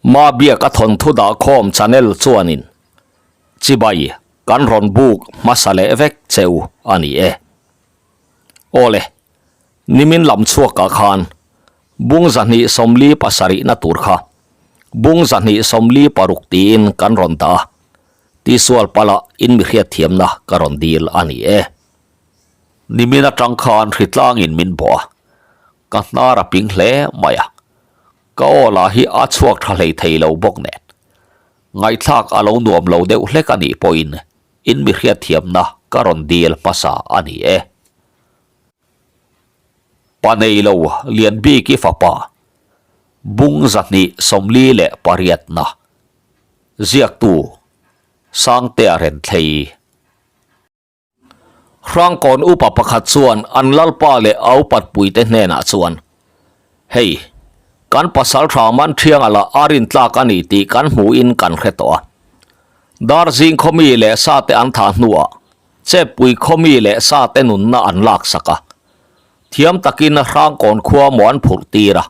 Mabiaka thawnthu dahkhawm channel chuanin chibai kan rawn buk hmasa leh vek cheu a ni e. Awle, nimin lam chhuakah khan bung 247 na tur kha bung 246 tiin kan rawn dah a, tisual pala in mi hriatthiamna ka rawn dil a ni e. Nimin atang khan hritlangin min bawh a, ka hnar a ping hle mai a, ka aw lah hi a chhuak tha hlei thei lo bawk nen. Ngaihthlak a lo nuam lo deuh hlek a nih pawhin in mi hriatthiamna ka rawn dil hmasa a ni e. Pa nei lo Lianbiki fapa bung 248 na ziaktu Sangtea Renthlei. Hrangkawn upa pakhat chuan an lalpa leh a upatpuite hnenah chuan, Hei, kan pasal tha man thianga lah a rintlak a ni tih kan hmuhin kan hre tawh a. Darzing khawmi leh sate an thah hnuah Cheppui khawmi leh sate nunna an laksak a. Thiam takin Hrangkawn khua maw an phurh tir a.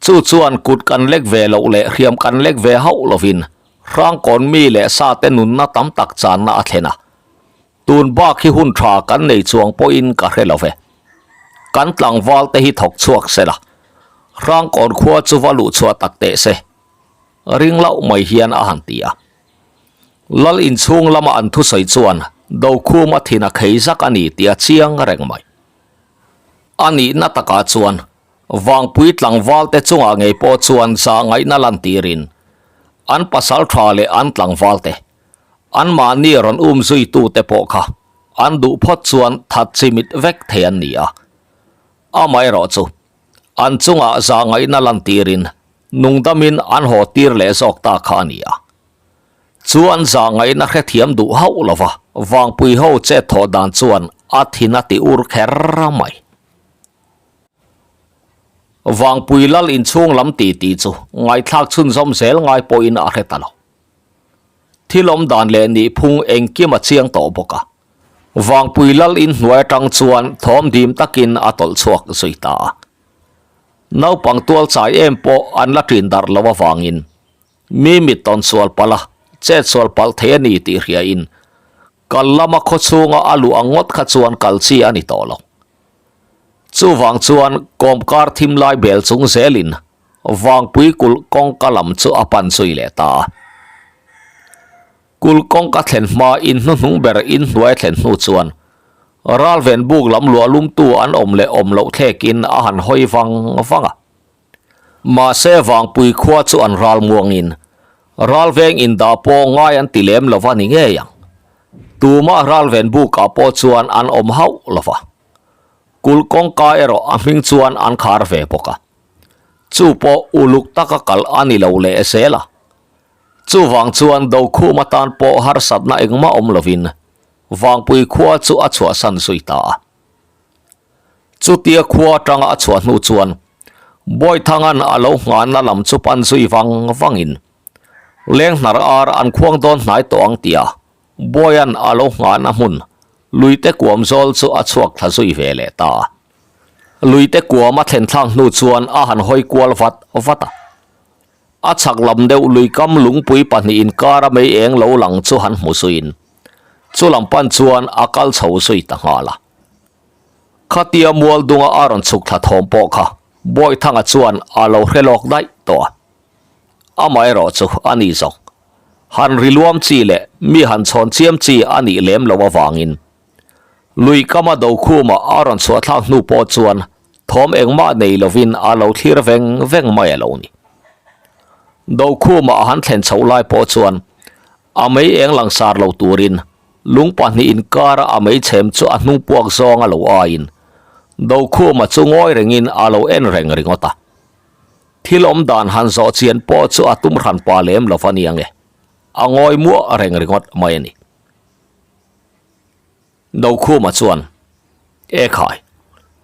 Chu chuan kut kan lek ve loh leh hriam kan lek ve hauh lovin Hrangkawn mi leh sate nunna tam tak channa a thlen a. Tun bak hi hun tha kan nei chuang pawhin ka hre lo ve. Kan tlangval te hi thawk chhuak se la, Hrangkawn khua chu va luh chhuah tak teh se, ring loh mai hian a han ti a. Lal inchhung lama an thusawi chuan Dokhuma thin a khei zak a ni tih a chiang reng mai. A nihna takah chuan Vangpui tlangval te chungah ngei pawh chuan zahngaihna lantirin an pasal tha leh an tlangval te Anmahni rawn um zuitute pawh kha an duh phawt chuan that chimit vek thei an ni a. Amaherawh chu, an chungah zahngaihna lantirin nungdamin an haw tir leh zawk ta kha a ni a. Chu an zahngaihna hrethiam duh hauh lova Vangpui ho chet thawh dan chuan a thin a ti ur kher mai. Vangpui lal inchhung lam titi chu ngaithlak chhunzawm zel ngai pawhin a hre ta lo. Thil awm dan leh nih phung engkim a chiang tawh bawk a. Vangpui lal in hnuai atang chuan thawm dim takin a tawlh chhuak zui ta a. Naupang tual chai em pawh an la ṭin darh lo avangin mi mit tawn sual palh a, chet sual palh thei a ni tih hriain kal lama khaw chhunga a luh ang ngawt kha chuan kal chi a ni tawh lo. Chuvang chuan kawmkar thim lai bel chung zelin Vangpui kulh kawngka lam chu a pan zui leh ta a. Kulh kawngka thlen hma in hnuhnung ber in hnuai thlen hnu chuan ralven buk lam luah lumtu an awm leh awm loh thlekin a han hawi vang vang a. Mahse Vangpui khua chu an ral muangin ralveng indah pawh ngai an ti lem lo va ni ngei ang. Tumah ralven bukah pawh chuan an awm hauh lo va. Kulh kawngka erawh a hming chuan an khar ve bawk a. Chu pawh uluk taka kal a ni lo leh zel a. Chuvang chuan Dokhum atan pawh harsatna engmah awm lovin Vangpui khua chu a chhuahsan zui ta a. Chutia khua atanga a chhuah hnu chuan Bawithanga'n a lo nghahna lam chu pan zui vang vangin Lenghnar ar an khuang dawn hnai tawh ang tia Bawia'n a lo nghahna hmun Luite kuam zawl chu a chhuak thla zui ve leh ta a. Luite kuam a thlen thlak hnu chuan a han hawi kual vat vat a. A chhak lam deuh luikam lungpui pahnih inkara mei eng lo lang chu han hmu zuiin chu lam pan chuan a kal chho zui ta nghal a. Khatia mual dunga a rawn chhuk thla thawm pawh kha Bawihthanga chuan a lo hre lawk daih tawh a. Amaherawh chu a ni zawk. Han ri luam chi leh mi han chhawn chiam chi a nih lem loh avangin Lui kama Dokhuma a rawn chhuah thlak hnu pawh chuan thawm engmah nei lovin a lo thlir veng veng mai a lo ni. Dokhuma a han thlen chhoh lai pawh chuan a mei eng langsar lo turin lung pahnih inkara a mei chhem chu a hnung puak zawng a lo aiin Dokhuma chu ngawi rengin a lo en reng ringawt a. Thil awm dan han zawh chian pawh chu a tum hran pa lem lo va nia nge, a ngawi muah reng ringawt mai a ni. Dokhuma chuan, E khai,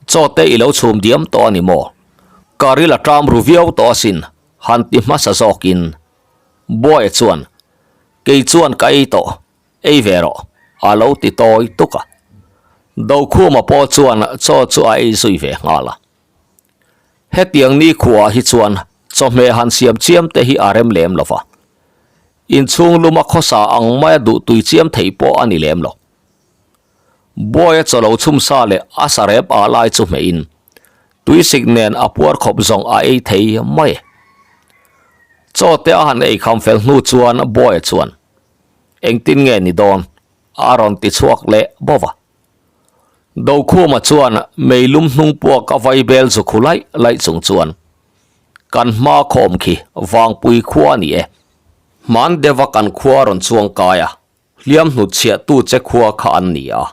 chaw te i lo chhum diam tawh a ni maw? Ka ril a ṭam ru viau tawh asin, han ti hmasa zawkin. Buaia chuan, Kei chuan ka ei tawh, ei ve rawh, a lo ti tawi tuk a. Dokhuma pawh chuan chaw chu a ei zui ve nghal a. Hetiang ni khuaah hi chuan chawhmeh han siam chiam te hi a rem lem lo va. Inchhung luma khawsa ang maia duhtui chiam theih pawh a ni lem lo. Buaia chaw lo chhum sa leh a sarep ah lai chu hmeihin tuisik nen a puar khawp zawng a ei thei mai. Chaw te a han ei kham fel hnu chuan Buaia chuan, Engtin nge ni dawn? a rawn ti chhuak leh bawk a. Dokhuma chuan meilum hnung puak a vaibel zu khu laih laih chung chuan, Kan hma khawm khi Vangpui khua a ni e. Hman deuha kan khua rawn chuang kai a, hliam hnut chhiah tu che khua kha an ni a.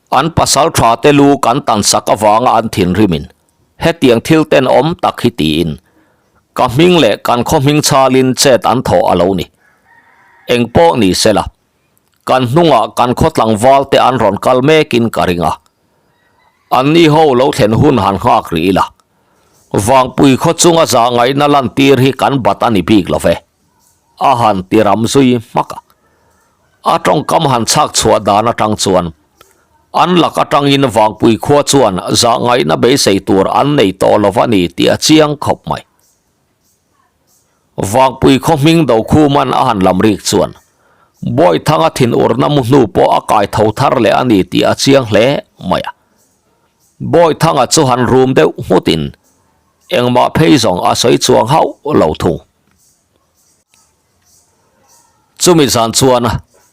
An pasal tha te lu kan tan sak avanga an thinrimin hetiang thil tenawm tak hi tiin ka hming leh kan khaw hming chhalin chet an thawh a lo ni. Engpawh ni sela, kan hnungah kan khaw tlangval te an rawn kal mekin ka ring a. Anni ho lo thlen hun han nghak rih ila, Vangpui khaw chunga zah ngaihna lantir hi kan bat a ni bik lo ve. A han ti ram zui hmak a. A tawngkam han chhak chhuah dan atang chuan an lak atangin Vangpui khua chuan zah ngaihna beisei tur an nei tawh lo a ni tih a chiang khawp mai. Vangpui khaw hming Dokhuman a han lam rik chuan Bawithanga thinurna mu hnu pawh a kai tho thar leh a ni tih a chiang hle mai a. Bawithanga chu han rum deuh nghutin engmah phei zawng a sawi chuang hauh lo thung. Chumi zan chuan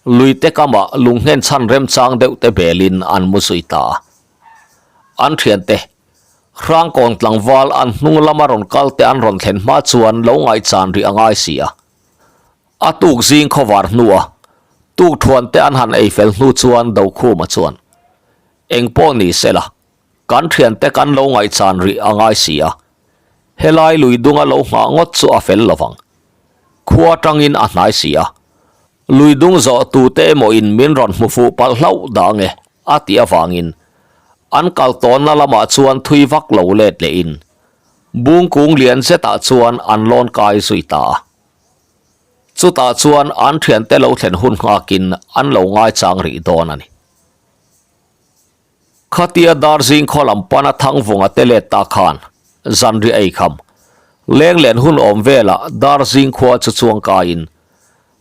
luite kamah lunghngen chhan remchang deuh te belin an mu zui ta a. An thiante Hrangkawn tlangval an hnung lama rawn kal te an rawn thlen hma chuan lo ngaihchan rih a ngai si a. A tuk zing khawvar hnua tuk thuan te an han ei fel hnu chuan Dokhuma chuan engpawh ni sela Kan thiante kan lo ngaihchan rih a ngai si a, helai lui dunga lo nghah ngawt chu a fel lovang. Khua tangin a hnai si a, lui dung zawh tute emaw in min rawn hmu fuh palh hlauh dah nge a tih avangin an kal tawnna lamah chuan thui vak lo let lehin bung kung lian zetah chuan an lawn kai zui ta a. Chutah chuan an thiante lo thlen hun nghakin an lo ngaichang rih dawn a ni. Khatia Darzing khaw lam pana Thangvunga te let ta khan zanriah ei kham. Lenglen hun awm velah Darzing khua chu chuang kaiin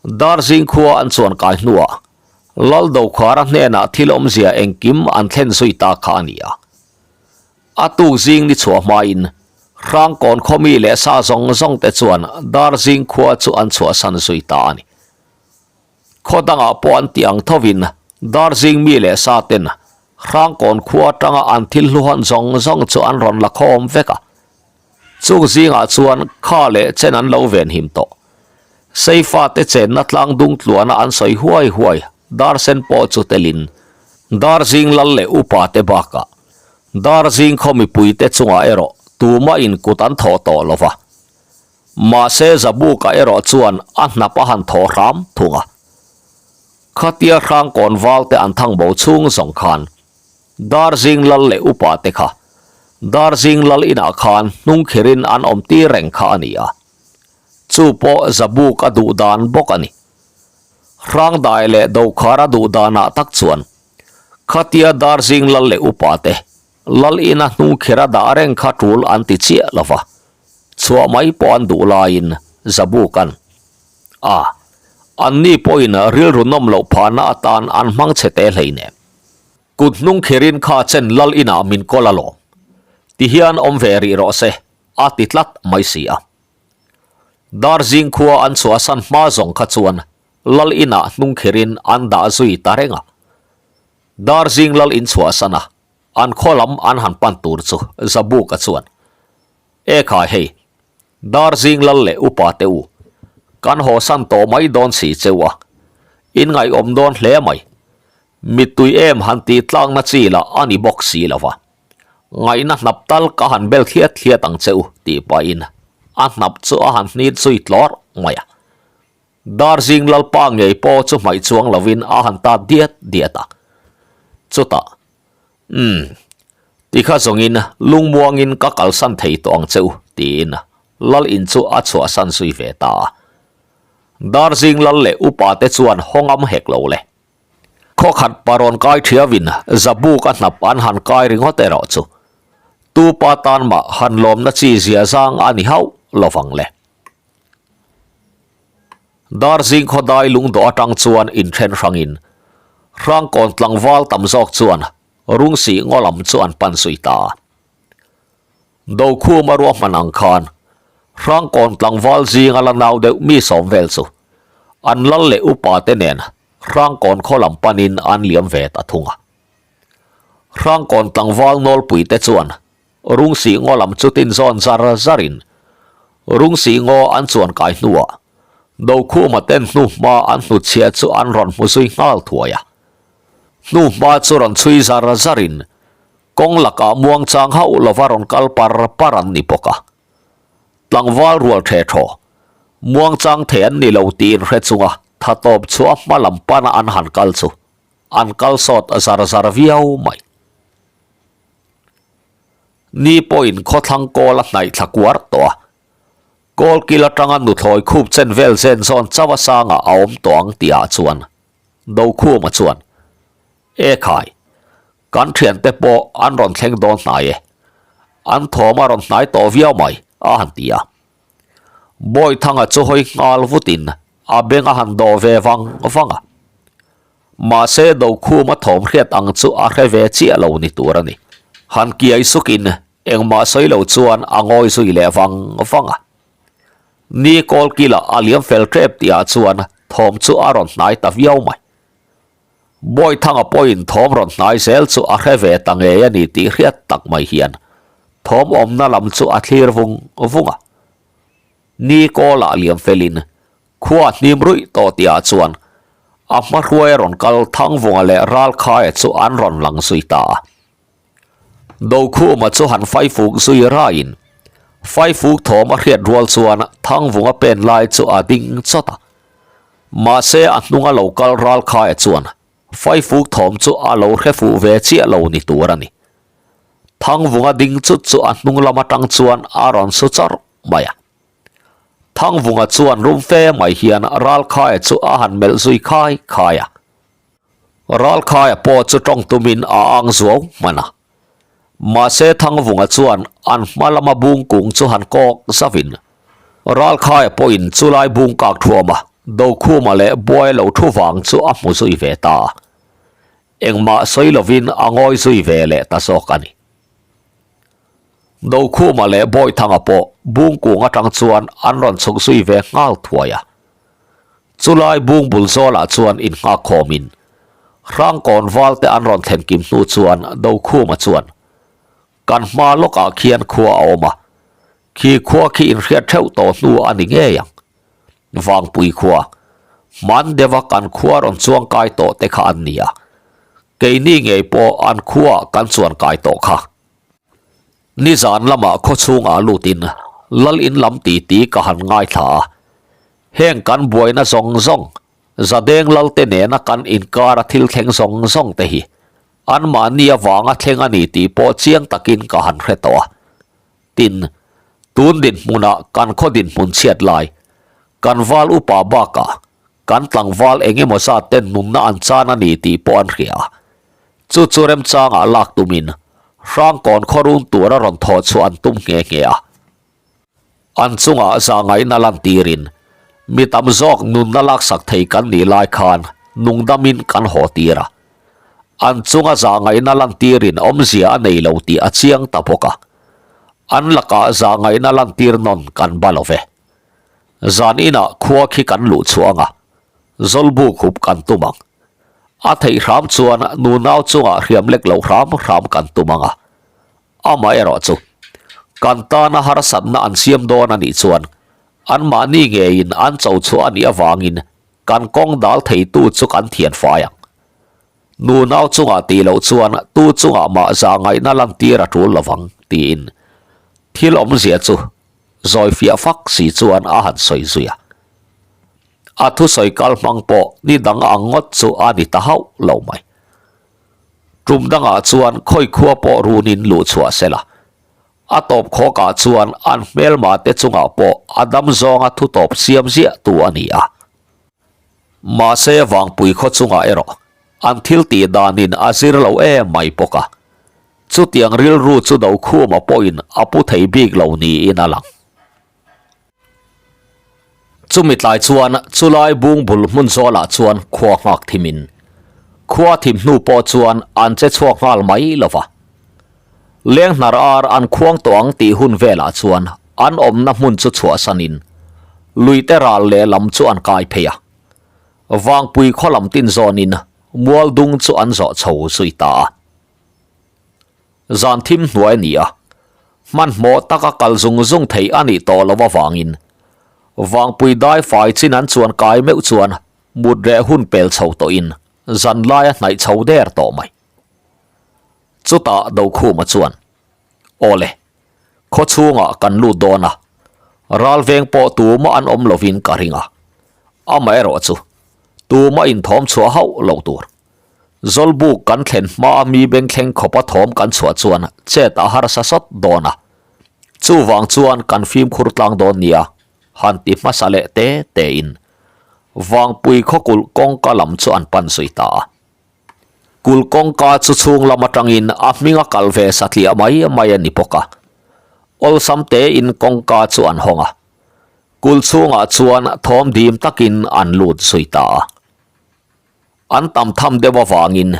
Darzing khua an chuan kai hnuah Lal Dokhara hnenah thil awmzia engkim an thlen zui ta kha a ni a. A tuk zing ni chhuah hmain Hrangkawn khaw mi leh sa zawng zawng te chuan Darzing khua chu an chhuahsan zui ta a ni. Khaw dangah pawh an tih ang thovin Darzing mi leh sa ten Hrangkawn khua atanga an thil hluhawn zawng zawng chu an rawn la khawm vek a. Chung zingah chuan kha leh chen an lo venhim tawh. Seifa te chenna tlang dung tluana an sawi huai huai Darsen pawh chu telin Darzing lal leh upa te bakah Darzing khaw mipui te chungah erawh tumah in kut an thawh tawh lo va. Mahse Zabuka erawh chuan a hnap a han thaw hram thung a. Khatia Hrangkawn val te an thang bo chhung zawng khan Darzing lal leh upa te kha Darzing lal inah khan hnung khirin an awm tir reng kha a ni a. Chu pawh Zabuk a duh dan bawk a ni. Hrangdai leh Dokhar a duh danah tak chuan Khatia Darzing lal leh upa te Lal ina hnung khira dah reng kha tul an ti chiah lo va, chhuah mai pawh an duh laiin Zabuk an a, anni pawhin rilru nawm loh phahna atan an hmang chhe te hleinem. Kut hnung khirin kha chen Lal inah min kawl alawm ti hian awm ve rih rawh se a ti tlat mai si a. Darzing khua an chhuahsan hma zawng kha chuan Lal inah hnung khirin an dah zui ta reng a. Darzing lal in chhuahsan a, an khaw lam an han pan tur chu Zabuka chuan, E khai hei, Darzing lal leh upa te u, kan hawsan tawh mai dawn si cheu a, in ngaihawm dawn hle mai, mittui em han tih tlakna chi lah a ni bawk si lo va, ngaihna hnap tal ka han bel thliat thliat ang che u tih pahin a hnap chu a han hnit zui tlawrh mai a. Darzing Lalpa ngei pawh chu hmaih chuang lovin a han tat diat diat a. Chutah, Umm, tikha zawngin lungmuangin ka kalsan thei tawh ang che u, tiin Lal in chu a chhuahsan zui ve ta a. Darzing Lal leh upa te chuan hawngam hek lo le. Khawkhat parawn kai thiavin Zabuk a hnap an han kai ringawt erawh chu tu pa tan mah han lawmna chi zia zang a ni hauh lovang le. Darzing khawdai lungdawh atang chuan inthen hrangin Hrangkawn tlangval tam zawk chuan Rungsih ngaw lam chu an pan zui ta a. Dokhuma ruahman ang khan Hrangkawn tlangval zinga la nau deuh mi sawm vel chu an lal leh upa te nen Hrangkawn khaw lam panin an liam ve ta thung a. Hrangkawn tlangval nawlpui te chuan Rungsih ngaw lam chu tin zawn zar zarin Rungsih ngaw an chuan kai hnuah Dokhuma ten hnuhma an hnutchhiah chu an rawn hmu zui nghal thuai a. Hnuhma chu rawn chhui zar zarin kawng lakah muangchang hauh lova rawn kal par par an ni bawk a. Tlangval rual the thaw, muangchang thei an ni lo tiin hre chunga tha tawp chu a hma lam pana an han kal chu an kal sawt zar zar viau mai. Ni pawhin khawthlang kawl a hnaih thla kuar tawh a, kawl kil atanga nuthlawi khup chen vel zen zawn chauh a sangah a awm tawh ang tihah chuan Dokhuma chuan, E khai, kan thiante pawh an rawn thleng dawn hnai e, an thawm a rawn hnai tawh viau mai, a han ti a. Bawithanga chu hawi nghal vutin a beng a han dawh ve vang vang a. Mahse Dokhuma thawm hriat ang chu a hre ve chiah lo ni tur a ni. Han kiai sukin engmah sawi lo chuan a ngawi zui leh vang vang a. Ni kawlkila a liam fel tep tihah chuan thawm chu a rawn hnai ta viau mai. Bawithanga pawhin thawm rawn hnai zel chu a hre ve ta ngei a ni tih hriat tak mai hian thawm awmna lam chu a thlir vung vung a. Ni kawlah liam felin Khua hnim ruih tawh tihah chuan a hma hruai a rawn kal Thangvunga leh Ralkhaia chu an rawn lang zui ta a. Dokhuma chu han faifuk zui raiin faifuk thawm a hriat rual chuan Thangvunga pen lai chu a ding chawt a. Mahse a hnunga lo kal Ralkhaia chuan faifuk thawm chu a lo hre fuh ve chiah lo ni tur a ni. Thangvunga ding chut chu a hnung lam atang chuan a rawn su chawrh mai a. Thangvunga chuan rum fe mai hian Ralkhaia chu a han melh zui khai khai a. Ralkhaia pawh chu tawng tumin a ang zuau hman a. Mahse Thangvunga chuan an hma lama bung kung chu han kawk zavin Ralkhaia pawhin chulai bung kak thuama Dokhuma leh Buai lo thu vang chu a hmu zui ve ta a. Engmah sawi lovin a ngawi zui ve leh ta zawk a ni. Dokhuma leh Bawithanga pawh Bungkung atang chuan an rawn chhuk zui ve nghal thuai a. Chulai bung bul zawlah chuan innghak khawmin Hrangkawn valte an rawn thlen kim hnu chuan Dokhuma chuan, Kan hma lawkah khian khua a awm a, khi khua khi inhriat theuh tawh hnu a ni ngei ang. Vangpui khua, hman deuha kan khua rawn chuang kai tawh te kha an ni a, keini ngei pawh an khuaah kan chuan kai tawh kha. Nizan lamah khawchhungah lutin Lal in lam titi ka han ngaithla a, heng kan buaina zawng zawng, Zadeng Lalte nena kan inkara thil thleng zawng zawng te hi anmahni avanga thleng a ni tih pawh chiang takin ka han hre tawh a. Tin, tun dinhmunah kan khaw dinhmun chhiat lai, kan val upa bakah kan tlangval eng emaw zat ten nunna an chan a ni tih pawh an hria a. Chu chu remchangah lak tumin Hrangkawn khaw run tura rawn thawh chhuah an tum nghe nghe a. An chungah zahngaihna lantirin mi tam zawk nunna laksak thei kan nih lai khan nungdamin kan haw tir a. An chunga zahngaihna lantirin awmzia a nei lo tih a chiang ta bawk a. An lakah zahngaihna lantir nawn kan ba lo ve. Zan inah khua khi kan luh chhuah ang a, zawlbuk hup kan tum ang. A theih hram chuan nunau chungah hriam lek loh hram hram kan tum ang a. Amaherawh chu, kan tana harsatna an siam dawn a nih chuan anmahni ngeiin an cho chhuah a nih avangin kan kawng dal theitu chu kan thian fai ang. Nunau chungah tih loh chuan tu chungah mah zahngaihna lantir a tul lovang, tiin thil awmzia chu zawi fiah fak si chuan a han sawi zui a. A thusawi kal hmang pawh ni dang ang ngawt chu a ni ta hauh lo mai. Tum dangah chuan khawi khua pawh runin luh chhuah sela, a tawp khawkah chuan an hmelma te chungah pawh a dam zawnga thu tawp siam ziah tu a ni a. Mahse Vangpui khaw chungah erawh an thil tih danin a zir lo em mai bawk a, chutiang rilru chu Dokhuma pawhin a pu thei bik lo niin a lang. Chumi tlai chuan chulai bung bul hmun zawlah chuan khua nghak thimin khua thim hnu pawh chuan an che chhuak nghal mai lo va. Leng hnar ar an khuang tawh ang tih hun velah chuan an awmna hmun chu chhuahsanin luite ral lehlam chu an kai phei a. Vangpui khaw lam tin zawnin mual dung chu an zawh chho zui ta a. Zan thim hnuai a ni a, hmanhmawh taka kal zung zung thei a nih tawh loh avangin Vangpui dai fai chin an chuan kai meuh chuan mut reh hun pel chho tawhin zan lai a hnaih chho der tawh mai. Chutah Dokhuma chuan, Aw le, khaw chhungah kan lut dawn a, ral veng pawh tumah an awm lovin ka ring a, amaherawh chu tumah inthawm chhuah hauh lo tur. Zawlbuk kan thlen hmaa mi bengthleng khawpa thawm kan chhuah chuan chet a harsa sawt dawn a, chuvang chuan kan fimkhur tlang dawn nia han ti hmasa leh te tein Vangpui khawkulh kawngka lam chu an pan zui ta a. Kulh kawngka chu chhung lam atangin a hming a kal ve satliah mai mai a ni bawk a, awlsam tein kawngka chu an hawng a, kulh chhungah chuan thawm dim takin an lut zui ta a. An tam tham deuh avangin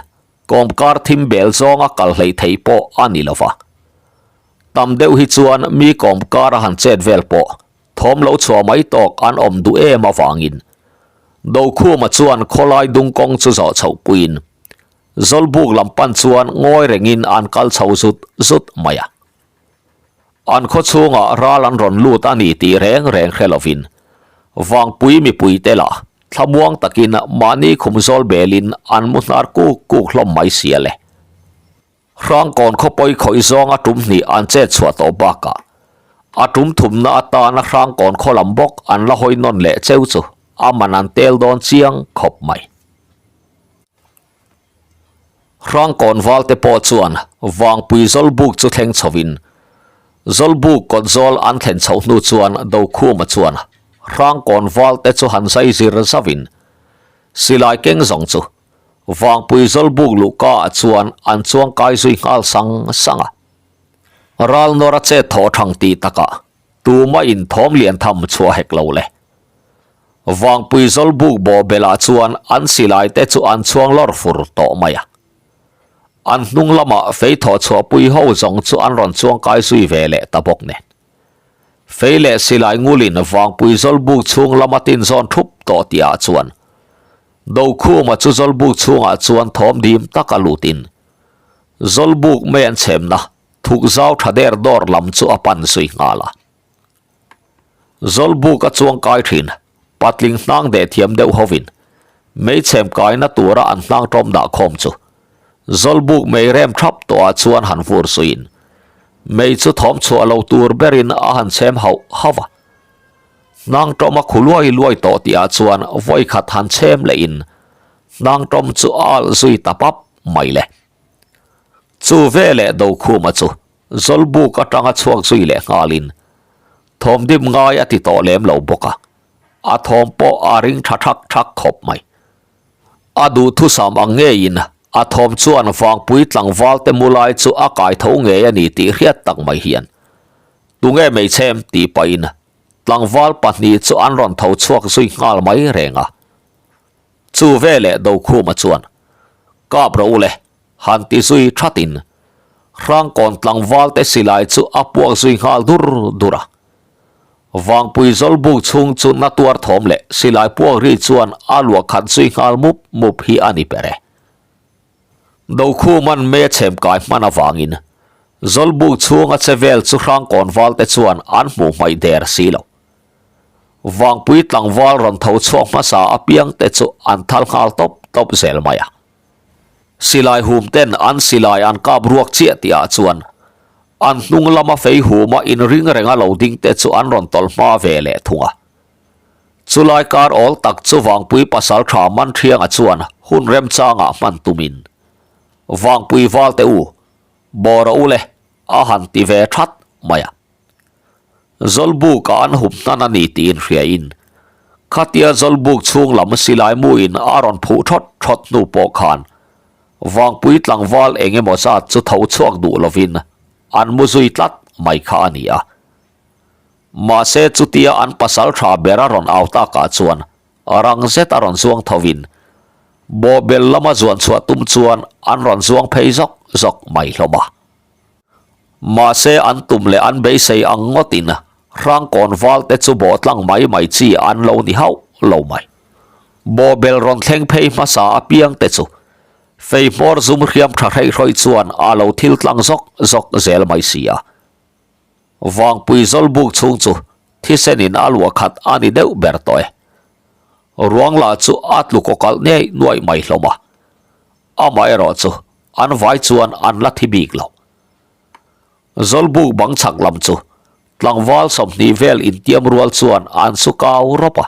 kawmkar thim bel zawnga kal hleih theih pawh a ni lo va. Tam deuh hi chuan mi kawmkar a han chet vel pawh thawm lo chhuah mai tawk an awm duh em avangin Dokhuma chuan khawlai dung kawng chu zawh chhoh puiin Zawlbuk lam pan chuan ngawi rengin an kal chho zut zut mai a. An khaw chhungah ral an rawn lut a ni tih reng reng hre lovin Vangpui mipuite lah Thlamuang takin mahni khum zawl belin an mu hnar kuk kuk hlawm mai sia le. Hrangkawn khawpawi khawih zawng a tum hnih an chet chhuah tawh bakah a tum thumna atana Hrangkawn khaw lam bawk an la hawi nawn leh cheu chu a man an tel dawn chiang khawp mai. Hrangkawn valte pawh chuan Vangpui Zawlbuk chu thleng chhovin Zawlbuk kawt zawl an thlen chhoh hnu chuan Dokhuma chuan Hrangkawn valte chu han zai zir zauhin silai keng zawng chu Vangpui Zawlbuk luhka ah chuan an chuang kai zui nghal sang sang a. Ral nawr a chet thaw thang tih takah tumah in thawm lian tham chhuah hek lo le. Vangpui Zawlbuk bawh belah chuan an silai te chu an chhuang lawr fur tawh mai a. An hnung lamah fei thawh chhuahpui ho zawng chu an rawn chuang kai zui ve leh ta bawk nen. Fei leh silai ngulin Vangpui Zawlbuk chhung lama tin zawn thup tawh tihah chuan Dokhuma chu Zawlbuk chhungah chuan thawm dim taka lutin Zawlbuk mei an chhemna thuk zau tha der dawr lam chu a pan zui nghal a. Zawlbuk a chuang kai thin, patling hnang deh thiam deuh hovin meichhem kaina tura an hnang tawm dah khawm chu Zawlbuk mei rem thap tawhah chuan han vur suiin mei chu thawm chhuah lo tur berin a han chhem hauh hauh a. Hnang tawm a khu luai luai tawh tihah chuan vawikhat han chhem lehin hnang tawm chu a alh zui ta pap mai le. Chu veleh Dokhuma chu Zawlbuk atanga chhuak zui leh nghalin thawm dim ngai a ti tawh lem lo bawk a, a thawm pawh a ring tha thak thak khawp mai. A duhthusam ang ngeiin a thawm chuan Vangpui tlangval te mu lai chu a kai tho ngei a ni tih hriat tak mai hian tunge hmeichhem tih pahin tlangval pahnih chu an rawn tho chhuak zui nghal mai reng a. Chu veleh Dokhuma chuan Kap rawh u le, Han ti zui thatin Hrangkawn tlangvalte silai chu a puak zui nghal dur dur a. Vangpui Zawlbuk chhung chu na tuar thawm leh silai puak ri chuan a luah khat zui nghal mup mup hi a ni ber e. Dokhuman mei a chhem kai hman avangin Zawlbuk chhunga che vel chu Hrangkawn valte chuan an hmuh hmaih der si lo. Vangpui tlangval rawn tho chhuak hmasa apiangte chu an thal nghal tawp tawp zel mai a. Silai hum ten an silai an kap ruak chiah tih ah chuan an hnung lama fei huma inring renga lo ding te chu an rawn tawlh hma ve leh thung a. Chulai kar awl tak chu Vangpui pasal tha Manthianga chuan hun remchangah hman tumin Vangpui valte u, bawr a u le a han ti ve that mai a. Zawlbuk ah an hup hnan a ni tih inhriain khatia Zawlbuk chhung lam silai muin a rawn phuh thawt thawt hnu pawh khan Vangpui tlangval eng emaw zat chu tho chhuak duh lovin an mu zui tlat mai kha a ni a. Mahse chutia an pasalṭha ber a rawn au takah chuan rang zet a rawn zuang thovin bawhbel lama zuan chhuah tum chuan an rawn zuang phei zawk zawk mai hlawm a. Mahse an tum leh an beisei ang ngawtin Hrangkawn valte chu bawh tlang mai mai chi an lo ni hauh lo mai. Bawhbel rawn thleng phei hmasa apiang te chu fei hmawr zum hriam tha hreihrawih chuan a lo thil tlang zawk zawk zel mai si a. Vangpui zawlbuk chhung chu thisenin a luah khat a ni deuh ber tawh e. Ruang lah chu a tlu kaw kalh ngei nuaih mai hlawm a. Amaherawh chu an vai chuan an la thi bik lo. Zawlbuk bang chhak lam chu tlangval 20 vel intiam rual chuan an su kau rawp a.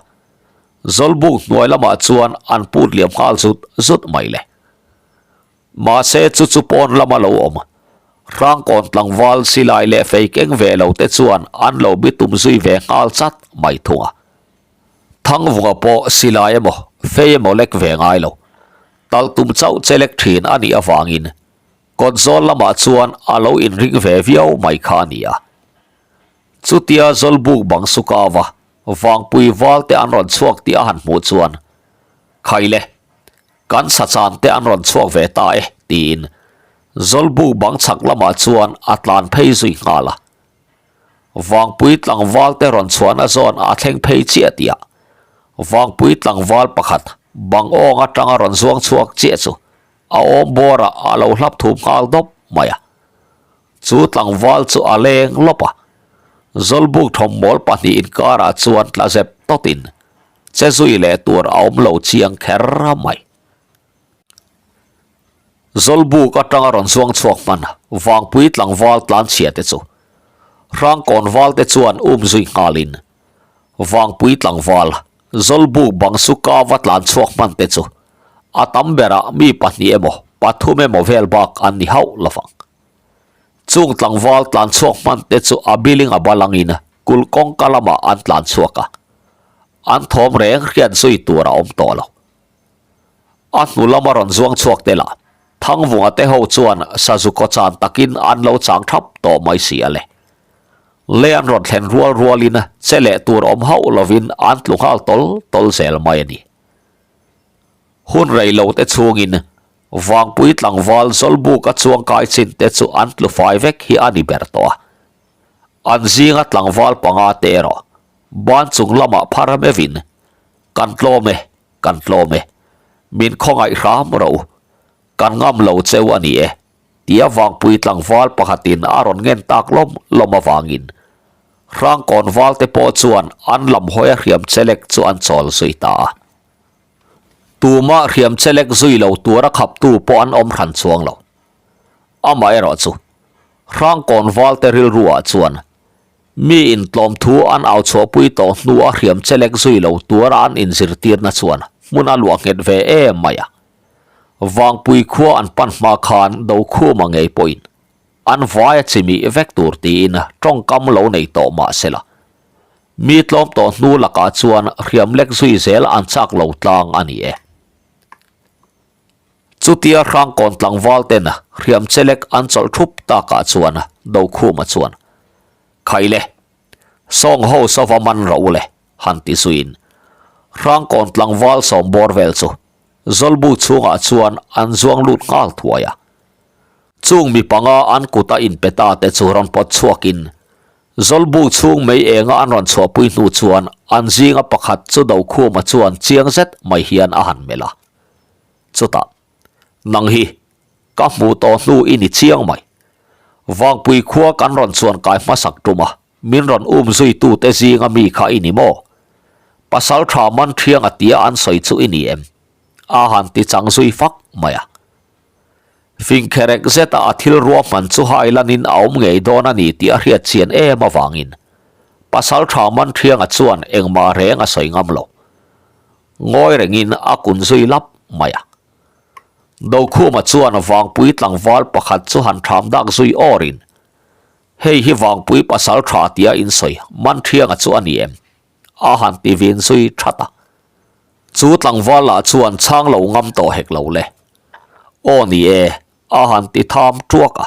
Zawlbuk hnuai lamah chuan an put liam nghal zut zut mai le. Mahse chu chu pawn lama lo awm. Hrangkawn tlangval silai leh fei keng ve lo te chuan an lo bitum zui ve nghal chat mai thung a. Thangvunga pawh silai emaw fei emaw lek ve ngai lo. Tal tum chauh che lek thin a nih avangin kawt zawl lamah chuan a lo inring ve viau mai kha a ni a. Chutia Zawlbuk bang sukava Vangpui val te an rawn chhuak tih a han hmuh chuan Khaile! Kan sachan te an rawn chhuak ve ta e, tiin Zawlbuk bang chhak lamah chuan a tlan phei zui nghal a. Vangpui tlangval te rawn chhuahna zawn a thleng phei chiah tihah Vangpui tlangval pakhat bang awng atanga rawn zuang chhuak chiah chu a awm bawrah a lo hlap thum nghal dawp mai a. Chu tlangval chu a leng lawp a, Zawlbuk thawmmawl pahnih inkarah chuan tla zep tawtin che zui leh tur a awm lo chiang kher mai. Zawlbuk atanga rawn zuang chhuak hman Vangpui tlangval tlanchhia te chu Hrangkawn val te chuan um zui nghalin Vangpui tlangval Zawlbuk bang suka va tlan chhuak hman te chu a tam berah mi pahnih emaw pathum emaw vel bak an ni hauh lovang. Chung tlangval tlan chhuak hman te chu a biling a balangin kulh kawngka lamah an tlan chhuak a, an thawm reng hriat zui tur a awm tawh lo. A hnu lama rawn zuang chhuak te lah Thangvunga te ho chuan sazu kaw chan takin an lo chang thap tawh mai si a le. Lei an rawn thlen rual rualin che leh tur awm hauh lovin an tlu nghal tawl tawl zel mai a ni. Hun rei lo te chhungin Vangpui tlangval Zawlbuka chuangkai chin te chu an tlu fai vek hi a ni ber tawh a. An zinga tlangval panga te erawh ban chung lamah phar meuhin, Kan tlawm e, kan tlawm e, min khawngaih hram rawh u, kan ngam lo cheu a ni e, tia Vangpui tlangval pakhatin a rawn ngen tak lawm lawm avangin Hrangkawn valte pawh chuan an lam hawia hriam chelek chu an chawl zui ta a. Tumah hriam chelek zui lo tura khaptu pawh an awm hran chuang lo. Amaherawh chu, Hrangkawn valte rilruah chuan mi intlawmthu an au chhuahpui tawh hnua hriam chelek zui lo tura an inzirtirna chuan hmun a luah nghet ve em mai a. Vangpui khua an pan hma khan Dokhuma ngei pawhin an vai a chimih vek tur tiin tawngkam lo nei tawh mah sela. Mi tlawm tawh hnu lakah chuan hriam lek zui zel an chak lo tlang a ni e. Chutia Hrangkawn tlangval ten hriam chelek an chawlh thup takah chuan Dokhuma chuan, Khaile, sawng ho sava man rawh u le, han ti zuiin Hrangkawn tlangval sawm bawr vel chu Zawlbu chhungah chuan an zuang lut nghal thuai a. Chung mi panga an kut a inpe ta te chu rawn pawt chhuakin Zawlbu chhung mei enga an rawn chhuahpui hnu chuan an zinga pakhat chu Dokhuma chuan chiang zet mai hian a han melh a. Chutah, Nang hi, ka hmuh tawh hnu i ni chiang mai. Vangpui khua kan rawn chuan kai hmasak tum a, min rawn um zuitute zinga mi kha i ni maw? Pasal tha man thiang a tia an sawi chu i ni em? A han ti chang zui fak mai a. Fingkherek zeta a thil ruahman chu hailanin a awm ngei dawn a ni tih a hriat chian em avangin Pasal tha man thianga chuan engmah reng a sawi ngam lo. Ngawi rengin a kun zui lap mai a. Dokhuma chuan Vangpui tlangval pakhat chu han tham dak zui awrin, Hei hi Vangpui pasal tha tia insawi man thianga chu a ni em? A han ti vin zui that a. Chu tlangval lah chuan chhang lo ngam tawh hek lo le. Aw ni e, a han ti tham tuak a.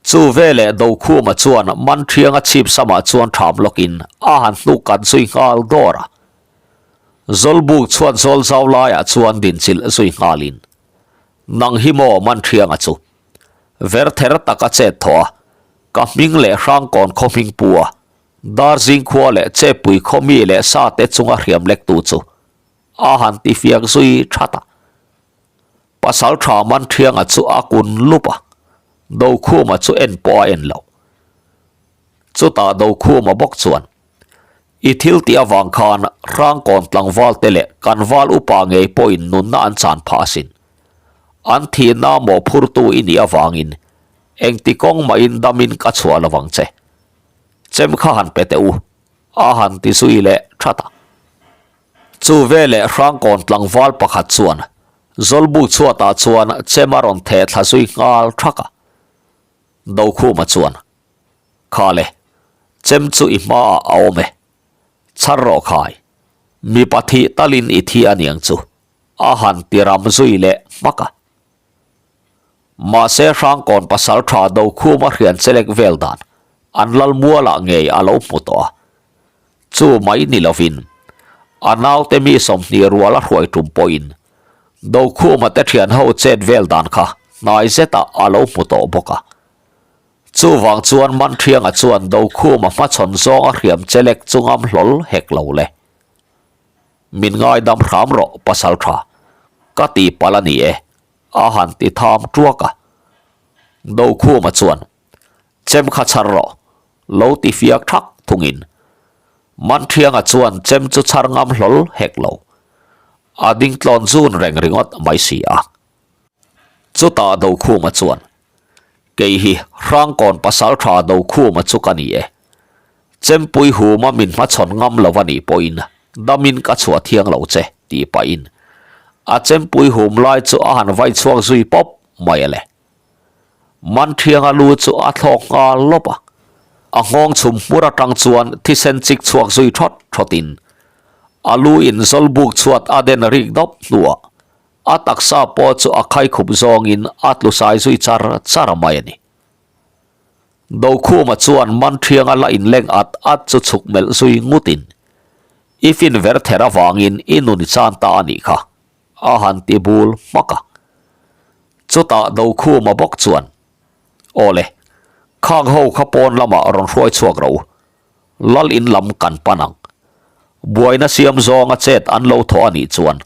Chu veleh Dokhuma chuan Manṭhianga chhip samah chuan ṭham lawkin a han hnuk kan zui nghal dawr a. Zawlbuk chhuat zawl zau laiah chuan dinchilh zui nghalin, Nang hi maw Manṭhianga chu? Verther taka chet thawh a, ka hming leh Hrangkawn khaw hming pu a, Darzing khua leh Chepui khaw mi leh sa te chunga hriam lektu chu a han ti fiak zui that a. Pasal tha Manṭhianga chu a kun lup a, Dokhuma chu en pawh a en lo. Chutah Dokhuma bawk chuan, I thil tih avang khan Hrangkawn tlangval te leh kan val upa ngei pawhin nunna an chan phah asin. An thihna mawhphurtu i nih avangin engti kawng mahin damin ka chhuah lovang che. Chem kha han pe teh u, a han ti zui leh that a. Chu veleh Hrangkawn tlangval pakhat chuan Zawlbuk chhuatah chuan chem a rawn theh thla zui nghal thak a. Dokhuma chuan, Kha le, chem chu i hmaah a awm e. Chhar rawh khai, mipa thih talin i thi aniang chu, a han ti ram zui leh hmak a. Mahse Hrangkawn pasal tha Dokhuma hrian chelek vel dan an Lalmualah ngei a lo hmu tawh a. Chu mai ni lovin a naute mi 20 rual a hruai tum pawhin Dokhuma te thian ho chet vel dan kha hnai zetah a lo hmu tawh bawk a. Chuvang chuan Manṭhianga chuan Dokhuma hmachhawn zawnga hriam chelek chu ngam hlawl hek lo le. Min ngaidam hram rawh pasal tha, ka ti palh a ni e, a han ti tham ṭuak a. Dokhuma chuan Chem kha chhar rawh, lo ti fiak thak thungin Manṭhianga chuan chem chu chhar ngam hlawl hek lo. A ding tlawn zun reng ringawt mai si a. Chutah Dokhuma chuan, Kei hi Hrangkawn pasalṭha Dokhuma chu ka ni e. Chempui huma min hmachhawn ngam lo a nih pawhin damin ka chhuah thiang lo che, tih pahin a chempui hum lai chu a han vai chhuak zui pawp mai a le. Manṭhianga lu chu a thlawk nghal lawp a, a nghawng chhum hmur aṭang chuan thisen chik chhuak zui ṭhawt ṭhawtin a lu in zawlbuk chhuat a den rik dawp hnuah a taksa pawh chu a khaikhup zawngin a tlu sai zui char char mai a ni. Dokhuma chuan Manṭhianga la inleng at at chu chhuk melh zui ngutin, I fin ver ther avangin i nun i chan ta a nih kha, a han ti bul hmak a. Chutah Dokhuma bawk chuan, Aw le, khang ho kha pawn lamah rawn hruai chhuak rawh u. Lal in lam kan pan ang. Buaina siam zawnga chet an lo thawh a nih chuan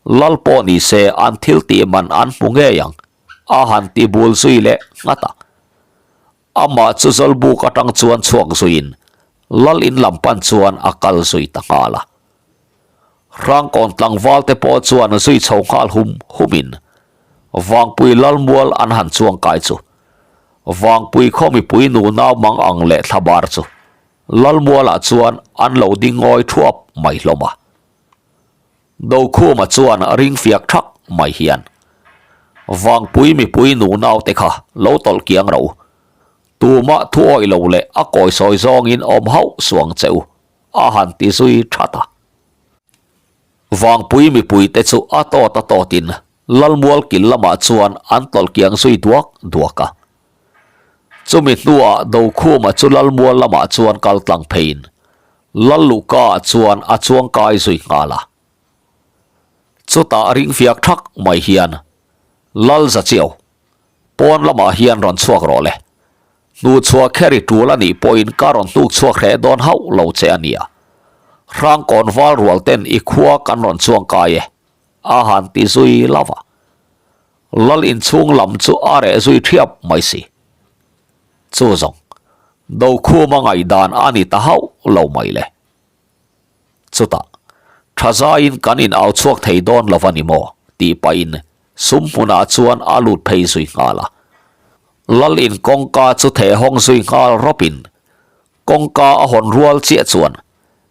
Lal pawh ni se an thil tih man an hmu ngei ang, a han ti bul zui leh nghat a. Amah chu Zawlbuk atang chuan chhuak zuiin Lal in lam pan chuan a kal zui ta nghal a. Hrangkawn tlangval te pawh chuan zui chho nghal hum humin Vangpui Lalmual an han chuang kai chu Vangpui khaw mipui nu nau mang ang leh thlabar chu Lalmualah chuan an lo ding ngawi thuap mai hlawm a. Dokhuma chuan ring fiak thak mai hian, Vangpui mipui nu naute kha lo tawlh kiang ro. Tumah thu awih lo leh a kawisawi zawngin awm hauh suang che u, a han ti zui that a. Vangpui mipuite chu a tawt a tawtin Lalmual kil lamah chuan an tawlh kiang zui duak duak a. Chumi hnuah Dokhuma chu Lalmual lamah chuan kal tlang pheiin Lalluhka ah chuan a chuang kai zui nghal a. Chutah ring fiak thak mai hian, Lal Zachiau, pawn lamah hian rawn chhuak rawh le. Hnuhchhuah kher i tul a nih pawhin ka rawn hnuk chhuak hreh dawn hauh lo che a nia. Hrangkawn val rual ten i khua kan rawn chuang kai e, a han ti zui lo va. Lal inchhung lam chu a reh zui thiap mai si. Chu zawng, Dokhuma ngaihdan a ni ta hauh lo mai le. Chutah, tha zaiin kan in au chhuak thei dawn lo va ni maw? tih pahin sum hmunah chuan a lut phei zui nghal a. Lal in kawngka chu theh hawng zui nghal rawpin kawngka a hawn rual chiah chuan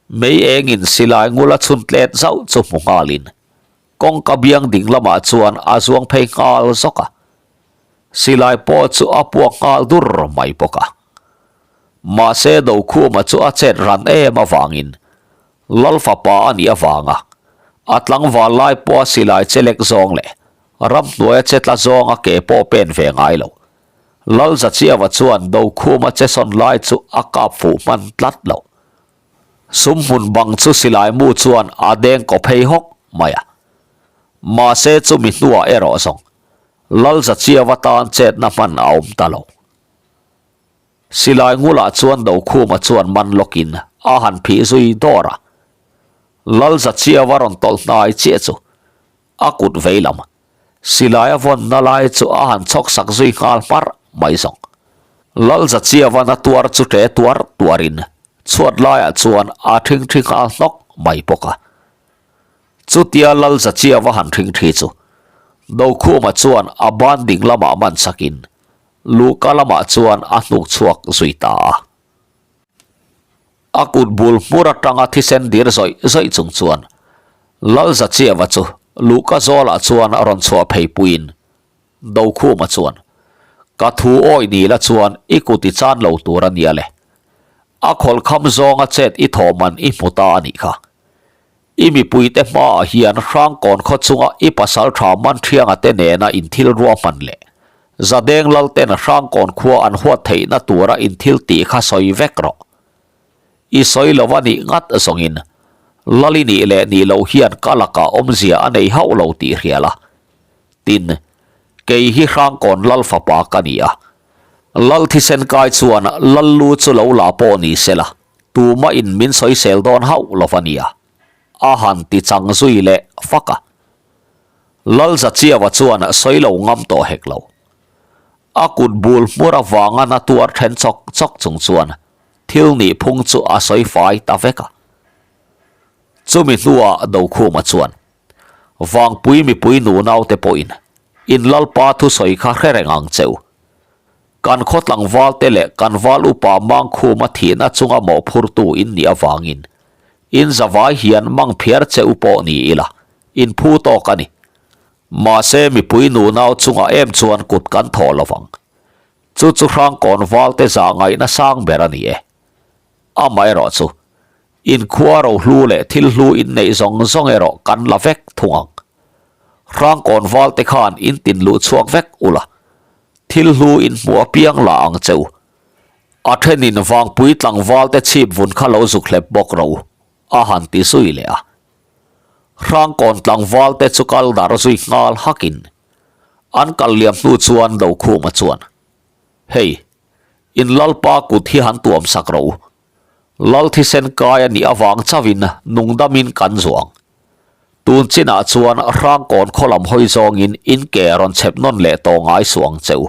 mei engin silai ngula chhun tlet zauh chu hmu nghalin Kawngka biang ding lamah chuan a zuang phei nghal zawk a, silai pawh chu a puak nghal dur mai bawk a. Mahse Dokhuma chu a chet ran em avangin Lal fapa a nih avanga a tlangval lai pawha silai che lek zawng leh ramhnuaia che tla zawnga ke pawh pen ve ngai lo. Lalzachiava chuan Dokhuma che sawn lai chu a kap fuh hman tlat lo. Sumhmun bang chu silai mu chuan a deng kaw phei hawk mai a. Mahse chumi hnuah erawh zawng Lalzachiava tan chetna hman a awm ta lo. Silai ngulah chuan Dokhuma chuan man lawkin a han phih zui dawr a. Lalzachiava rawn tawlh hnai chiah chu a kut vei lam silai a vawnna lai chu a han chhawk sak zui nghal hmarh mai zawng. Lalzachiavan a tuar chu ṭe tuar tuarin chhuat laiah chuan a ṭhingṭhi nghal hnawk mai bawk a. Chutia Lalzachiava han ṭhingṭhi chu Dokhuma chuan a ban ding lamah man sakin luhka lamah chuan a hnuk chhuak zui ta a. A kut bul hmur atanga thisen dir zawih zawih chung chuan Lalzachiava chu luhka zawlah chuan a rawn chhuah phei puiin Dokhuma chuan, Ka thu awi ni la chuan i kut i chan lo tur a nia le. A khawlkham zawnga chet i thawh man i hmu ta a nih kha. I mipuite hmaah hian Hrangkawn khaw chunga i pasal tha Manṭhianga te nena inthil ruahman leh Zadeng Lalten Hrangkawn khua an huat theihna tura inthil tih kha sawi vek rawh. I sawi lo a nih ngat zawngin Lal i nih leh nih loh hian ka lakah awmzia a nei hauh lo tih hria la. Tin, kei hi Hrangkawn Lal fapa ka ni a. Lal thisen kai chuan Lal lu chu lo la pawh ni se la. Tuma in min sawisel dawn hauh lo va nia, a han ti chang zui leh fak a. Lalzachiava chuan sawi lo ngam tawh hek lo. A kut bul hmur avanga na tuar then chawk chawk chung chuan thil nih phung chu a sawi fai ta vek a. Chumi hnuah Dokhuma chuan, Vangpui mipui nunaute pawhin in Lalpa thusawi kha hre reng ang che u. Kan khaw tlangvalte leh kan val upa Mangkhuma thihna chunga mawhphurtu in nih avangin in zavai hian mang phiar che u pawh ni ila, in phu tawk a ni. Mahse mipui nunau chungah em chuan kut kan thawh lo vang. Chu chu Hrangkawn valte zah ngaihna sang ber a ni e. Amaherawh chu, in khua rohlu leh thil hlu in neih zawng zawng erawh kan la vek thung ang. Hrangkawn valte khan in tin luh chhuak vek ula, thil hlu in hmuh apiang la ang che u. A thenin vangpui tlangval te chhip vun kha lo zuk hlep bawk rawh u, a han ti zui leh a. Hrangkawn tlangval te chu kal dar zui nghal hakin an kal liam hnu chuan Dokhuma chuan, Hei, in Lalpa kut hi han tuam sak rawh u. Lal thisen kai a nih avang chauhin nungdamin kan zuang. Tun chinah chuan Hrangkawn khaw lam hawi zawngin in ke rawn chhep nawn leh tawh ngai suh ang che u.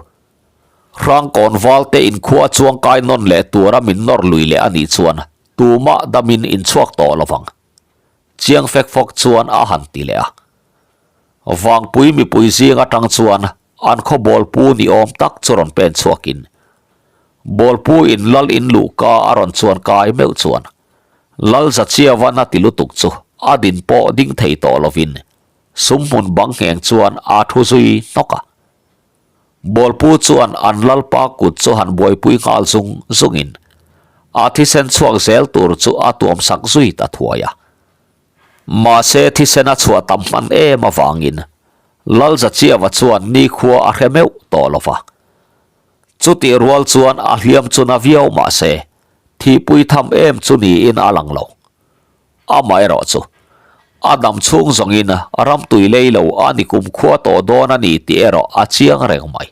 Hrangkawn valte inkhua chuang kai nawn leh tura min nawr lui leh a nih chuan tumah damin in chhuak tawh lo vang. Chiang fek fawk chuan a han ti leh a. Vangpui mipui zing atang chuan an khaw bawlpu ni awm tak chu rawn pen chhuakin bawlpu in lal in luhka a rawn chuan kai meuh chuan Lalzachiavan a ti lutuk chu a din pawh ding thei tawh lovin sumhmun bang ngheng chuan a thu zui hnawk a. Bawlpu chuan an lalpa kut chu han buaipui nghal zung zungin a thisen chhuak zel tur chu a tuam sak zui ta thuai a. Mahse thisen a chhuah tam hman em avangin Lalzachiava chuan nikhua a hre meuh tawh lo va. Chutih rual chuan a hliam chu na viau mahse thihpui tham em chu niin a lang lo. Amaherawh chu, a dam chhung zawngin ram tui lei lo a ni kumkhua tawh dawn a ni tih erawh a chiang reng mai.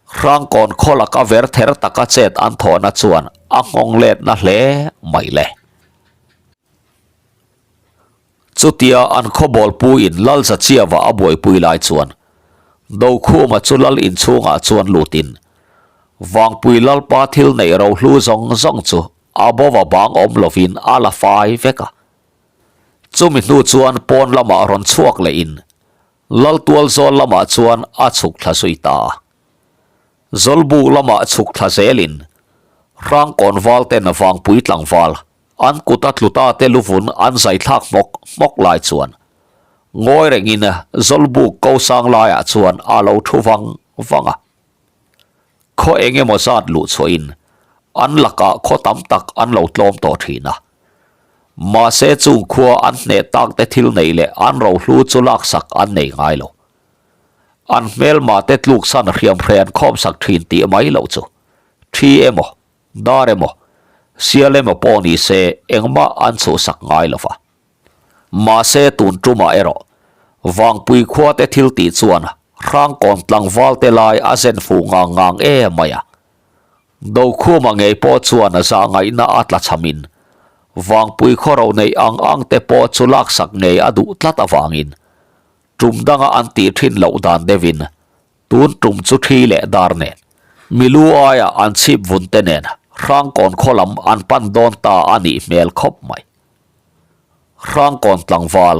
Hrangkawn khaw laka ver ther taka chet an thawhna chuan a nghawng letna hle mai le. Chutia an khaw bawlpuiin Lalzachiava a buaipui lai chuan Dokhuma chu lal inchhungah chuan lutin Vangpui Lalpa thil neih rohlu zawng zawng chu a bova bang awm lovin a la fai vek a. Chumi hnu chuan pawn lamah rawn chhuak lehin Laltual zawl lamah chuan a chhuk thla zui ta a. Zawlbuk lamah chhuk thla zelin Hrangkawn valten Vangpui tlangval An kut a tlu ta te luvun an zai thlak hmawk hmawk lai chuan ngawi rengin Zawlbuk ko sang laiah chuan a lo thu vang vang a. Khaw eng emaw zat luh chhuahin an lakah khaw tam tak an lo tlawm tawh thin a. Mahse chung khua an hneh tak te thil neih leh an rohlu chu laksak an nei ngai lo. An hmelma te tluksan hriamhrei an khawmsak thin tih mai loh chu thi emaw, dar emaw, sial emaw pawh ni se engmah an chhuhsak ngai lo va. Mahse tun tumah erawh Vangpui khua te thil tih chuan Hrangkawn tlangval te lai a zen fuh ngang ngang em mai a. Dokhuma ngei pawh chuan zahngaihna a tla chhamin Vangpui khaw ro neih ang ang te pawh chu laksak ngei a duh tlat avangin tum danga an tih thin loh dan deuhin tun tum chu thi leh dar nen milu aia an chhip vun te nen Hrangkawn khaw lam an pan dawn ta a nih hmel khawp mai. Hrangkawn tlangval,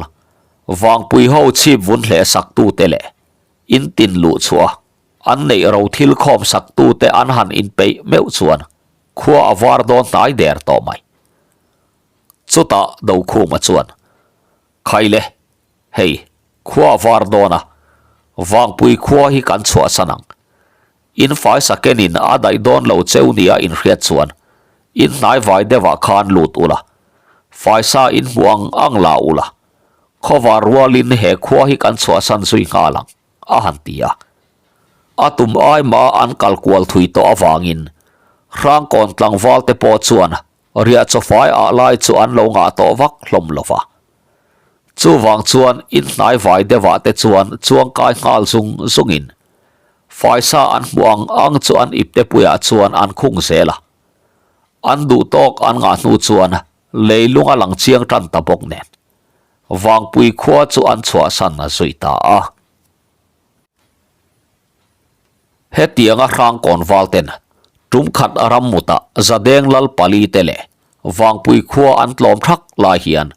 Vangpui ho chhip vun hleh sak tute leh in tin luh chhuah a an neih ro thil khawm sak tute an han inpeih meuh chuan khua a var dawn hnai der tawh mai. Chutah Dokhuma chuan, Khaile, hei, khua a var dawn a, Vangpui khua hi kan chhuahsan ang. In faisa kenin a daih dawn lo cheu nia inhriat chuan in hnai vai deuhah khan lut ula, faisa in hmu ang ang la ula, khawvar rualin he khua hi kan chhuahsan zui nghal ang, a han ti a. A tum ai mah an kal kual thui tawh avangin Hrangkawn tlangval te pawh chuan riah chawfai ah lai chu an lo ngah tawh vak hlawm lo va. Chuvang chuan in hnai vai deuhah te chuan chuangkai nghal zung zungin faisa an hmuh ang ang chu an ipte puiah chuan an khung zel a. An duh tawk an ngah hnu chuan leilung a lang chiang tan ta bawk nen Vangpui khua chu an chhuahsan zui ta a. Hetianga Hrangkawn valten tum khat ram mutah Zadeng Lal pali te leh Vangpui khua an tlawm thak lai hian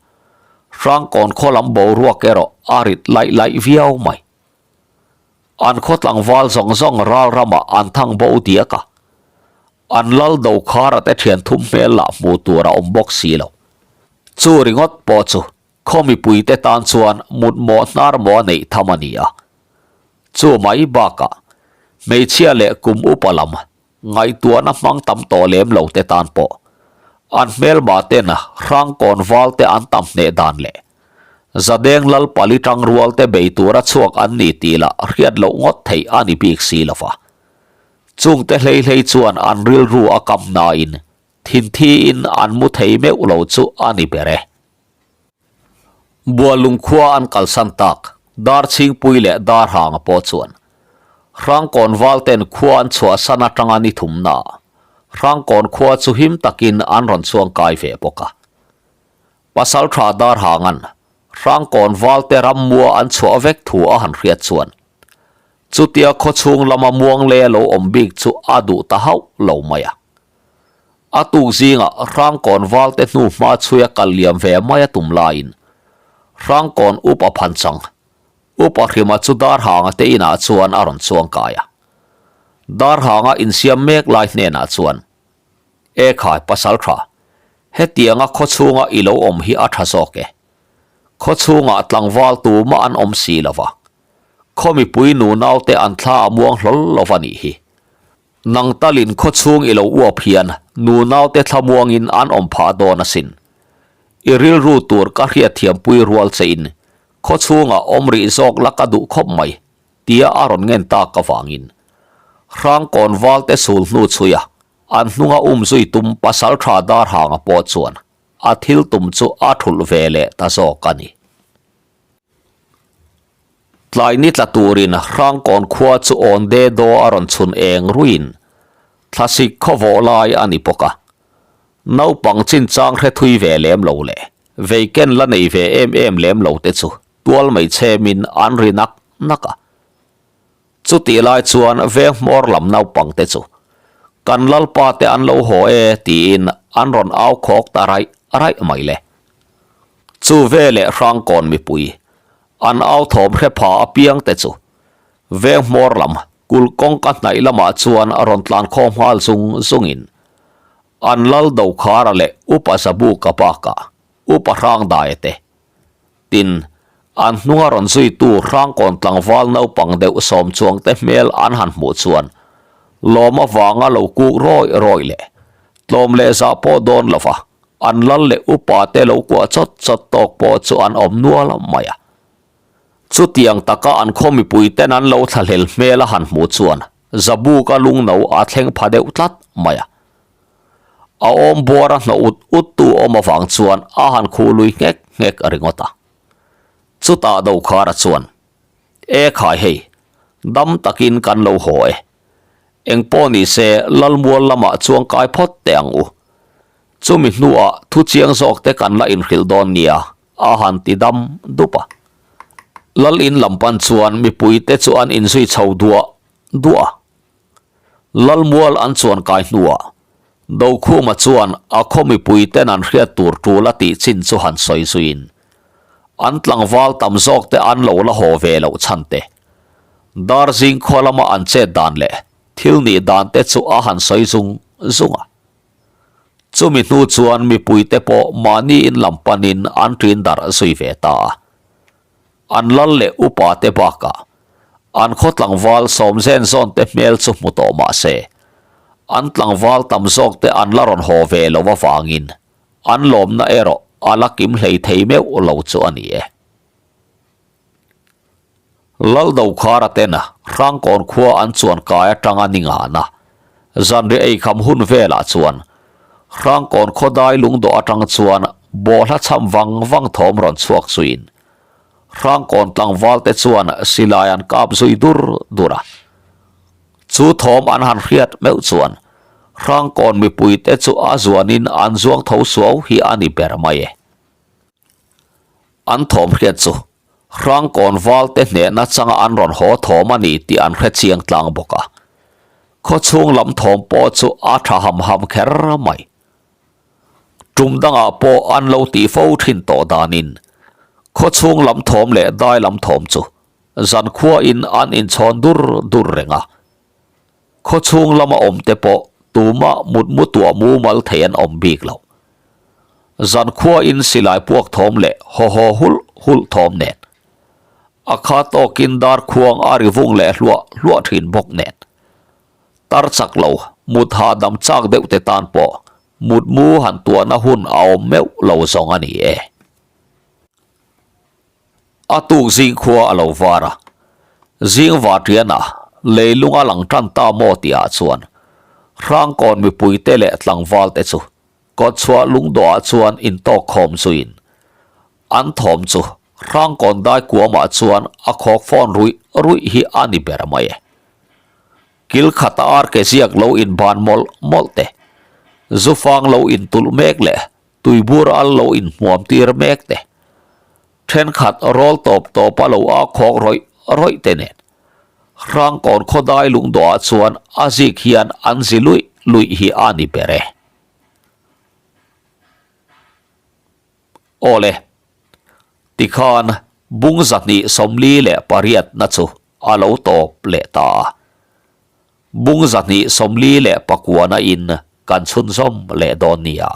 Hrangkawn khaw lam boruak erawh a rit laih laih viau mai. An khaw tlangval zawng zawng ral ramah an thang bo diak a, an lal Dokhara te thian thum hmel lah hmuh tur a awm bawk si lo. Chu ringawt pawh chu Khaw mipuite tan chuan mutmawh hnar maw a neih tham a ni a. Chu mai bakah hmeichhia leh kum upa lam ngaihtuahna hmang tam tawh lem lo te tan pawh an hmelma ten Hrangkawn val te an tam hneh dan leh Zadeng Lal pali tangrual te bei tura chhuak an ni tih lah hriat loh ngawt theih a ni bik si lo va. Chungte hlei hlei chuan an rilru a kam nain thinthi in an mu thei meuh lo chu a ni ber e. Bualung khua an kalsan tak Darchhingpui leh Darhanga pawh chuan Hrangkawn valten khua an chhuahsan atanga ni thumna Hrangkawn khua chu him takin an rawn chuangkai ve bawk a. Pasaltha Darhangan Hrangkawn valte rammua an chhuah vek thu a han hriat chuan chutia khawchhung lama muangle lo awm bik chu a duh ta hauh lo mai a. A tuk zingah Hrangkawn valte hnu hma chhuia kal liam ve mai a tum laiin Hrangkawn upa phanchang Upa Hrima chu Darhanga te inah chuan a rawn chuang kai a. Darhanga insiam mek lai hnenah chuan, E khai pasal tha, hetianga khawchhunga i lo awm hi a tha zawk e. Khawchhungah tlangval tumah an awm si lo va, khaw mipui nunaute an thla a muang hlawl lo va nih hi. Nang talin khawchhung i lo uap hian nunaute thlamuangin an awm phah dawn asin. I rilru tur ka hriatthiampui rual chein khawchhungah awm rih zawk la ka duh khawp mai, tia a rawn ngen tak avangin Hrangkawn valte sul hnu chhuia an hnunga um zui tum Pasaltha Darhanga pawh chuan a thil tum chu a thulh ve leh ta zawk a ni. Tlai ni tla turin Hrangkawn khua chu awn de daw a rawn chhun eng ruiin thlasik khaw vawh lai a ni bawk a. Naupang chinchang hre thui ve lem lo leh veiken la nei ve em em lem lo te chu tual mai chhemin an ri nak nak a. Chutih lai chuan veng hmawr lam naupang te chu kan lalpa te an lo haw e tiin an rawn au khawk ta raih raih mai le. Chu veleh Hrangkawn mipui an au thawm hre pha apiang te chu veng hmawr lam kulh kawngka hnaih lamah chuan rawn tlan khawm nghal zung zungin an lal Dokhara leh Upa Zabuka bakah Upa Hrangdaia te Tin, an hnunga rawn zuitu Hrangkawn tlangval naupang deuh sawm chuangte hmel an han hmuh chuan lawm avanga lo kuk rawih rawih leh tlawm leh zah pawh dawn lova an lal leh upa te lo kuah chawt chawt tawk pawh chu an awm nual mai a. Chutiang taka an khaw mipuiten an lo thlahlel hmel a han hmuh chuan Zabuka lungno a thleng pha deuh tlat mai a. A awm buar a hnawh ut ut tu awm avang chuan a han khuh lui nghek nghek ringawt a. Chutah Dokhara chuan, E khai hei, dam takin kan lo haw e. Engpawh ni se Lalmual lamah chuang kai phawt teh ang u. Chumi hnuah thu chiang zawk te kan la inhrilh dawn nia, a han ti dam dup a. Lal in lam pan chuan mipuite chu an inzui chho duah duah a. Lalmual an chuan kai hnuah Dokhuma chuan a khaw mipuiten an hriat tur tul a tih chin chu han sawi zuiin an tlangval tam zawk te an lo la haw ve loh chhan te, Darzing khaw lama an chet dan leh thil nih dan te chu a han sawi zung zung a. Chumi hnu chuan mipuite pawh mahni in lam panin an ṭin darh zui ve ta a. An lal leh upa te bakah an khaw tlangval sawmzen zawn te hmel chu hmu tawh mah se, an tlangval tam zawk te an la rawn haw ve lo avangin an lawmna erawh a la kim hlei thei meuh lo chu a ni e. Laldokhara tena Hrangkawn khua an chuan kai atanga ni ngana zanriah eikham hun velah chuan Hrangkawn khaw dai lungdawh atang chuan bawhhla chham vang vang thawm rawn chhuak zuiin Hrangkawn tlangval te chuan silai an kap zui dur dur a. Chu thawm an han hriat meuh chuan Hrangkawn mipui te chu a zuanin an zuang tho suau hi a ni ber mai e. An thawm hriat chu Hrangkawn valte hnehna changa an rawn haw thawm a ni tih an hre chiang tlang bawk a. Khawchhung lam thawm pawh chu a tha ham ham kher mai. Tum dangah pawh an lo tih fo thin tawh danin khawchhung lam thawm leh dai lam thawm chu zankhuain an inchhawn dur dur reng a. Khawchhung lama awm te pawh tumah mutmu tuah mumal thei an awm bik lo. Zankhuain silai puak thawm leh haw haw hulh hulh thawm nen. A kha tawkin dar khuang a ri vung leh hluah hluah thin bawk nen. Tar chak lo, mut hahdam chak deuh te tan pawh mutmu han tuahna hun a awm meuh lo zawng a ni e. A tuk zing khua a lo var a, zing vatiana leilung a lang tan ta maw tihah chuan Hrangkawn mipuite leh tlangvalte chu kawtchhuah lungdawhah chuan intawk khawm zuiin an thawm chu Hrangkawn dai kuamah chuan a khawk fawn ruih ruih hi a ni ber mai e. Kil khata arke ziak lo inban mawlh mawlh te, zufang lo intulh mek leh Tuibur al lo inhmuam tir mek te, thenkhat rawl tawp tawp a lo a khawk rawih rawih te nen Hrangkawn khawdai lungdawhah chuan a zik hian an zi luih luih hi a ni ber e. Awle, tikhan bung 248 na chu a lo tawp leh ta a. Bung 249 na in kan chhunzawm leh dawn nia.